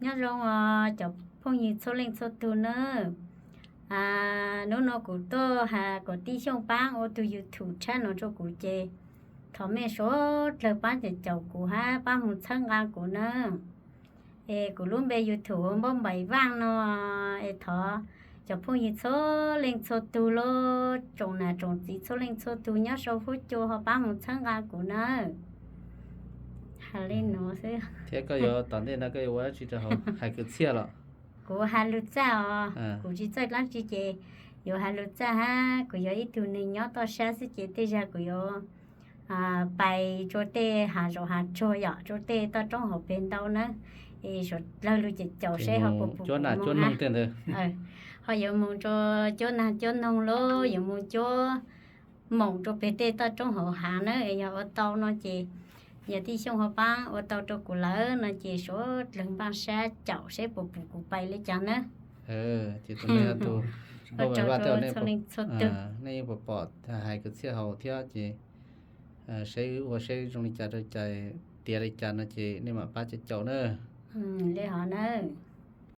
Nyob zoo os cov phooj ywg txhua leej txhua tug nawb. Hnub no kuv tuaj has kuv tij Xyooj paab ua tug YouTube tshaj no rua kuv ces thov mej suav dlawg paab caum kuv hab paab moog txhawb nqaa kuv nawb. Es kuv lub npe YouTube ua Npauj Npaim Vaaj no. Es thov cov phooj ywg txhua leej txhua tug lub tsoom nam tsoom txiv txhua leej txhua tug nyob sau huab cua ho paab moog txhawb nqaa kuv nawb. Has le nuav xwb. Thiab koj yuav tom ntej no koj yuav ua dab tsi rau hauv hais kwv txhiaj los? Kuv has lug txaj os, kuv tsis txawj dlaab tsi ces yuav has lug txaj hab kuv yog ib tug neeg nyob toj sab xwb ces tej zag kuv yuav pais rua tej hav zoov hav tsuag yom, rua tej toj roob hauv peg ntau nawb. Es suav dlawg lug caum caum seb ho puas pum kuv moog hab. Ho yuav moog rua cuab naag cuab noog lub, yuav moog cuab moom rua peg tej toj roob hauv hav nawb. Yog ua tau no ces yog tij Xyooj ho paab ua tau rua kuv lawm no ces suav dlawg npaaj sab caum seb puas pum kuv pais le caag nawb. Ces tus neeg tus Npauj Npaim Vaaj txhua leej txhua tug, nej yeej pom pom hais kwv txhiaj hauv thiab ces seb ua seb zoo li cas rau cas, tiav li cas no ces nej mam pab caum caum nawb. Le hov nawb.